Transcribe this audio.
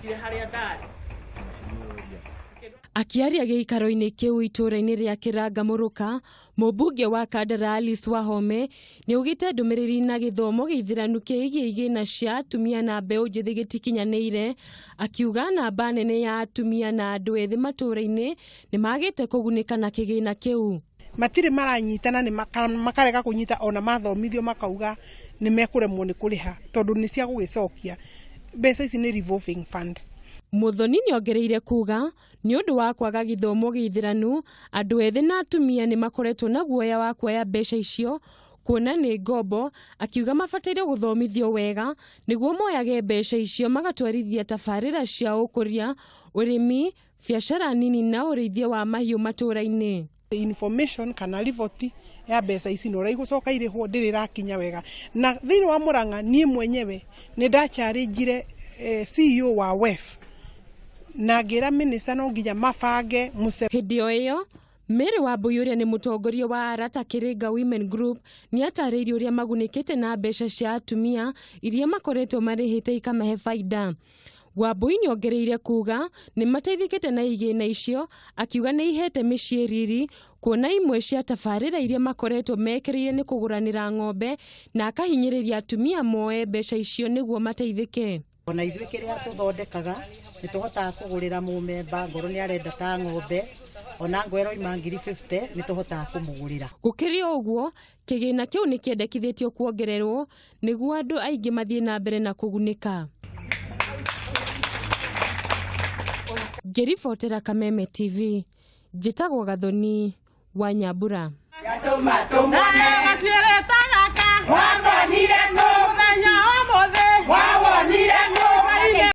Nĩanjitire harĩa ndarĩ. Akĩaria gĩikaro-inĩ kĩu itũũra-inĩ rĩa Kĩranga Mũrũka, mũmbunge wa Kandara Alice Wahome nĩaugĩte ndũmĩrĩri na gĩthomo gĩithĩranu kĩgiĩ igĩna cia atumia na mbeũ njĩthĩ gĩtikinyanĩire, akiuga namba nene ya atumia na andũ ethĩ matũũra-inĩ nĩmagĩte kũgunĩka na kĩgĩna kĩu. Matirĩ maranyitana nĩ makarega kũnyita ona mathomithio makauga nĩ mekũremwo nĩ kũrĩha tondũ nĩ cia gũgĩcokia mbeca ici nĩ revolving fund. Muthoni nĩongereire kuga nĩ ũndũ wa kwaga gĩthomo gĩithĩranu andũ ethĩ na atumia nĩ makoretwo na guoya wa kuoya mbeca icio kuona nĩ ngombo, akiuga mabataire gũthomithio wega nĩguo moyage mbeca icio magatwarithia tabarĩra cia ũkũria, ũrĩmi, biacara nini na ũrĩithia wa mahiũ matũra-inĩ. Information kana riboti ya mbeca ici na ũrĩa igũcoka irĩhwo ndĩrĩ ĩrakinya wega. Na thĩinĩ wa Murang'a niĩ mwenyewe nĩ ndacharĩnjire CEO wa WEF na ngĩra minister no nginya mabange mũce. Hĩndĩ o ĩyo, Mary Wambui ũrĩa nĩ mũtongoria wa Arata Kĩrĩnga Women Group nĩ atarĩirie ũrĩa magunĩkĩte na mbeca cia atumia iria makoretwo marĩhĩte ikamahe baida. Wambui nĩongereire kuga nĩ mateithĩkĩte na igĩna icio, akiuga nĩ ihete mĩciĩ riri kuona imwe cia tabarĩra iria makoretwo mekĩrĩire nĩ kũgũranĩra ng'ombe na akahinyĩrĩria atumia moe mbeca icio nĩguo mateithĩke. Ona ithuĩ kĩrĩa tũthondekaga nĩ tũhotaga kũgũrĩra mũmemba ngoro nĩ arenda ta ng'ombe, ona ngũ ĩroima ngiri 50 nĩ tũhotaga kũmũgũrĩra. Gũkĩrĩ o ũguo, kĩgĩna kĩu nĩ kĩendekithĩtio kuongererwo nĩguo andũ aingĩ mathiĩ na mbere na kũgunĩka. Ngĩribotera Kameme TV, njĩtagwo Gathoni wa Nyambura. Gaciĩrĩta gaka wakonire.